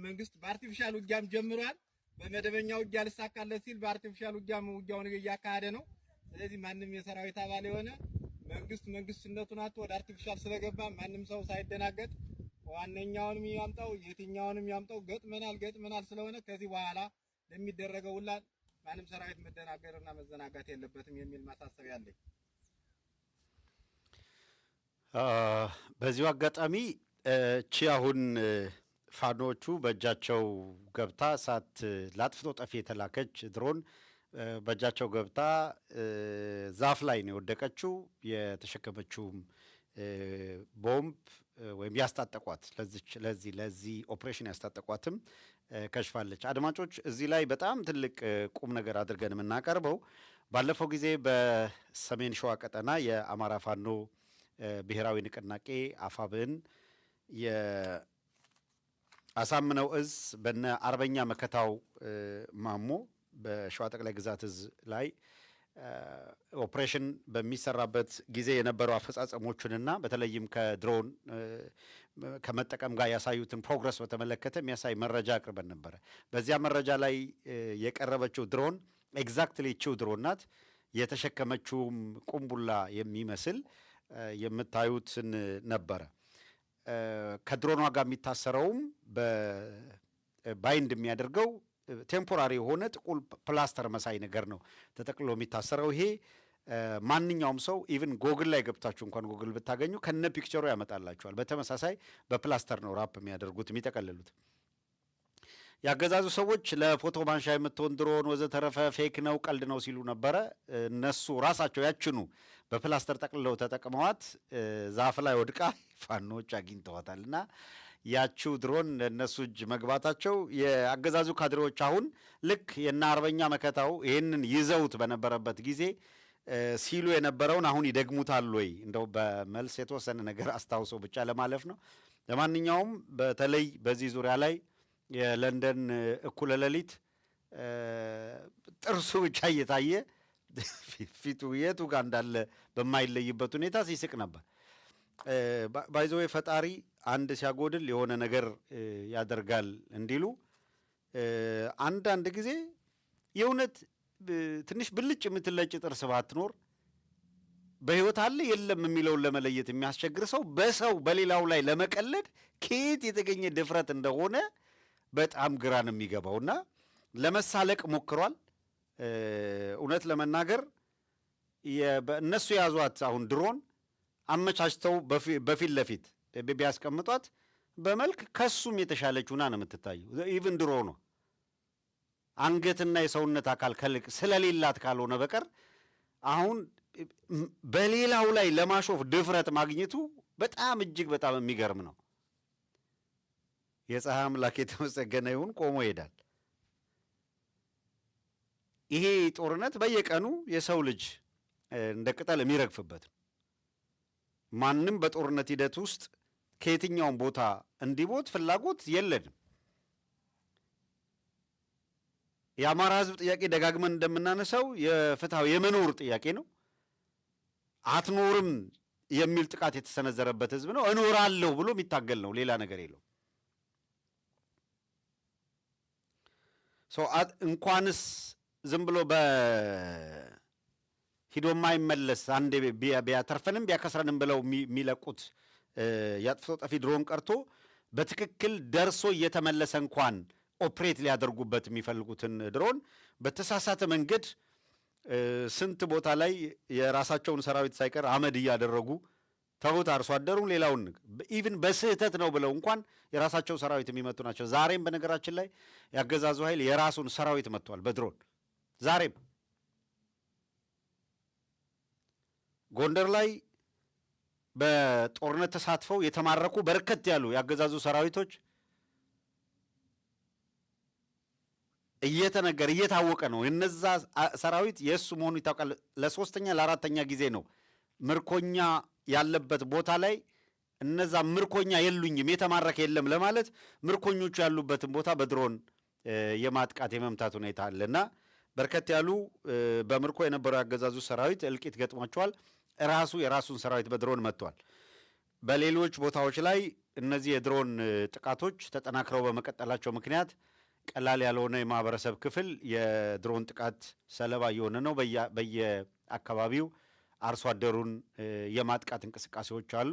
መንግስት በ artificial ውጊያም ጀምሯል። በመደበኛ ውጊያ ልሳካለት ሲል በ artificial ውጊያም ውጊያውን እያካሄደ ነው። ስለዚህ ማንም የሰራዊት አባል የሆነ መንግስት መንግስትነቱን አጥቶ ወደ artificial ስለገባ ማንም ሰው ሳይደናገጥ ዋነኛውንም ያምጣው የትኛውንም ያምጣው ገጥመናል ገጥመናል ስለሆነ ከዚህ በኋላ ለሚደረገው ሁላ ማንም ሰራዊት መደናገርና መዘናጋት የለበትም የሚል ማሳሰቢያ አለኝ። በዚሁ አጋጣሚ እቺ አሁን ፋኖቹ በእጃቸው ገብታ እሳት ለአጥፍቶ ጠፊ የተላከች ድሮን በእጃቸው ገብታ ዛፍ ላይ ነው የወደቀችው። የተሸከመችውም ቦምብ ወይም ያስታጠቋት ለዚህ ለዚህ ኦፕሬሽን ያስታጠቋትም ከሽፋለች። አድማጮች፣ እዚህ ላይ በጣም ትልቅ ቁም ነገር አድርገን የምናቀርበው ባለፈው ጊዜ በሰሜን ሸዋ ቀጠና የአማራ ፋኖ ብሔራዊ ንቅናቄ አፋብን የአሳምነው እዝ በነ አርበኛ መከታው ማሞ በሸዋ ጠቅላይ ግዛት እዝ ላይ ኦፕሬሽን በሚሰራበት ጊዜ የነበሩ አፈጻጸሞቹንና በተለይም ከድሮን ከመጠቀም ጋር ያሳዩትን progress በተመለከተ የሚያሳይ መረጃ አቅርበን ነበረ። በዚያ መረጃ ላይ የቀረበችው ድሮን exactly ይቺው ድሮን ናት። የተሸከመችውም ቁምቡላ የሚመስል የምታዩትን ነበረ። ከድሮኗ ጋር የሚታሰረውም በ bind የሚያደርገው temporary የሆነ ጥቁር ፕላስተር መሳይ ነገር ነው ተጠቅልሎ የሚታሰረው። ይሄ ማንኛውም ሰው even ጎግል ላይ ገብታችሁ እንኳን ጎግል ብታገኙ ከነ picture ኡ ያመጣላችኋል። በተመሳሳይ በፕላስተር ነው wrap የሚያደርጉት፣ የሚጠቀልሉት። ያገዛዙ ሰዎች ለፎቶ ማንሻ የምትሆን ድሮን ወዘተረፈ fake ነው፣ ቀልድ ነው ሲሉ ነበረ። እነሱ ራሳቸው ያችኑ በፕላስተር ጠቅልለው ተጠቅመዋት ዛፍ ላይ ወድቃ ፋኖች አግኝተዋታል። እና ያችው ድሮን እነሱ እጅ መግባታቸው የአገዛዙ ካድሬዎች አሁን ልክ የነ አርበኛ መከታው ይህንን ይዘውት በነበረበት ጊዜ ሲሉ የነበረውን አሁን ይደግሙታል ወይ? እንደው በመልስ የተወሰነ ነገር አስታውሶ ብቻ ለማለፍ ነው። ለማንኛውም በተለይ በዚህ ዙሪያ ላይ የለንደን እኩለ ሌሊት ጥርሱ ብቻ እየታየ ፊቱ የቱ ጋር እንዳለ በማይለይበት ሁኔታ ሲስቅ ነበር። By the way፣ ፈጣሪ አንድ ሲያጎድል የሆነ ነገር ያደርጋል እንዲሉ አንዳንድ ጊዜ የእውነት ትንሽ ብልጭ የምትለጭ ጥርስ ባትኖር በሕይወት አለ የለም የሚለውን ለመለየት የሚያስቸግር ሰው በሰው በሌላው ላይ ለመቀለድ ከየት የተገኘ ድፍረት እንደሆነ በጣም ግራ ነው የሚገባው። እና ለመሳለቅ ሞክሯል። እውነት ለመናገር እነሱ የያዟት አሁን ድሮን አመቻችተው በፊት ለፊት ቢያስቀምጧት በመልክ ከሱም የተሻለች ሁና ነው የምትታየው። Even ድሮኗ አንገትና የሰውነት አካል ከልቅ ስለሌላት ካልሆነ በቀር አሁን በሌላው ላይ ለማሾፍ ድፍረት ማግኘቱ በጣም እጅግ በጣም የሚገርም ነው። የፀሐይ አምላክ የተመሰገነ ይሁን፣ ቆሞ ይሄዳል። ይሄ ጦርነት በየቀኑ የሰው ልጅ እንደ ቅጠል የሚረግፍበት ነው። ማንም በጦርነት ሂደት ውስጥ ከየትኛውም ቦታ እንዲሞት ፍላጎት የለንም። የአማራ ሕዝብ ጥያቄ ደጋግመን እንደምናነሳው የፍትሐዊ የመኖር ጥያቄ ነው። አትኖርም የሚል ጥቃት የተሰነዘረበት ሕዝብ ነው። እኖራለሁ ብሎ የሚታገል ነው። ሌላ ነገር የለው። እንኳንስ ዝም ብሎ በሂዶ የማይመለስ አንዴ ቢያተርፈንም ቢያከስረንም ብለው የሚለቁት የአጥፍቶ ጠፊ ድሮን ቀርቶ በትክክል ደርሶ እየተመለሰ እንኳን operate ሊያደርጉበት የሚፈልጉትን ድሮን በተሳሳተ መንገድ ስንት ቦታ ላይ የራሳቸውን ሰራዊት ሳይቀር አመድ እያደረጉ፣ ተውት አርሶ አደሩን ሌላውን፣ even በስህተት ነው ብለው እንኳን የራሳቸው ሰራዊት የሚመቱ ናቸው። ዛሬም በነገራችን ላይ ያገዛዙ ኃይል የራሱን ሰራዊት መጥቷል በድሮን። ዛሬም ጎንደር ላይ በጦርነት ተሳትፈው የተማረኩ በርከት ያሉ ያገዛዙ ሰራዊቶች እየተነገረ እየታወቀ ነው። የነዛ ሰራዊት የእሱ መሆኑ ይታወቃል። ለሶስተኛ ለአራተኛ ጊዜ ነው ምርኮኛ ያለበት ቦታ ላይ እነዛ ምርኮኛ የሉኝም፣ የተማረከ የለም ለማለት ምርኮኞቹ ያሉበትን ቦታ በድሮን የማጥቃት የመምታት ሁኔታ አለ እና በርከት ያሉ በምርኮ የነበረው ያገዛዙ ሰራዊት እልቂት ገጥሟቸዋል። ራሱ የራሱን ሰራዊት በድሮን መጥቷል። በሌሎች ቦታዎች ላይ እነዚህ የድሮን ጥቃቶች ተጠናክረው በመቀጠላቸው ምክንያት ቀላል ያልሆነ የማህበረሰብ ክፍል የድሮን ጥቃት ሰለባ እየሆነ ነው። በየአካባቢው አርሶ አደሩን የማጥቃት እንቅስቃሴዎች አሉ።